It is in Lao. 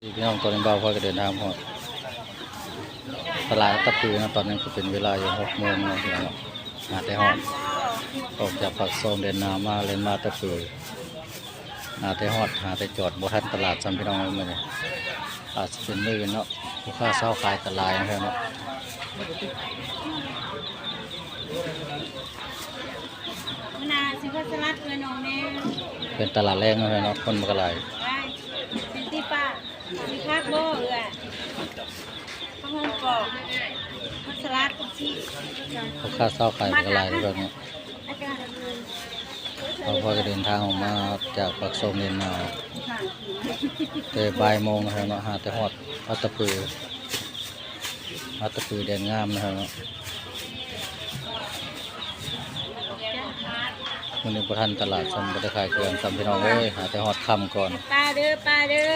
ພີ່ນ້ອງ ຕອນນີ້ບ່າວພອຍກໍເດີນທາງຮອດຕະຫຼາດອັດຕະປືເນາະ. ຕອນນີ້ກໍເປັນເວລາຢູ່ຫົກໂມງເນາະ ພີ່ນ້ອງເນາະ. ຫາແຕ່ຮອດ ອອກຈາກປາກຊ່ອງແດນນາມາ ແລ່ນມາອັດຕະປື ຫາແຕ່ຮອດ ຫາແຕ່ຈອດ ບໍ່ທັນຕະຫຼາດຊ້ຳ ພີ່ນ້ອງເອີຍ. ມື້ນີ້ອາດຈະເປັນມື້ອື່ນເນາະ ຜູ້ຄ້າຊາວຂາຍກໍຫຼາຍເນາະ ພີ່ນ້ອງເນາະ. ມື້ໜ້າຊິເອົາສະຫຼັດເພື່ອນ້ອງແດ່. ເປັນຕະຫຼາດແລງເນາະ ພີ່ນ້ອງເນາະ ຄົນມັນກໍຫຼາຍ. ໄດ້ ເປັນຕິປ້າ ມີຜັກບໍ່ເອື້ອຍ? ຜັກຫອມປອບ ຜັກສະຫຼັດ ຜັກຊີ. ພໍ່ຄ້າຊາວຂາຍກໍຫຼາຍເນາະ ພີ່ນ້ອງເນາະ. ເຮົາພໍຈະເດີນທາງອອກມາຈາກປາກຊ່ອງເດນນາ ແຕ່ບ່າຍໂມງເນາະ ຫາແຕ່ຮອດອັດຕະປື ອັດຕະປືແດນງາມເນາະ ມື້ນີ້ບໍ່ທັນຕະຫຼາດຊ້ຳ ບໍ່ໄດ້ຂາຍເຄື່ອງຊ້ຳ ພີ່ນ້ອງເອີຍ. ຫາແຕ່ຮອດຄ່ຳກ່ອນ. ປາເດີ ປາເດີ.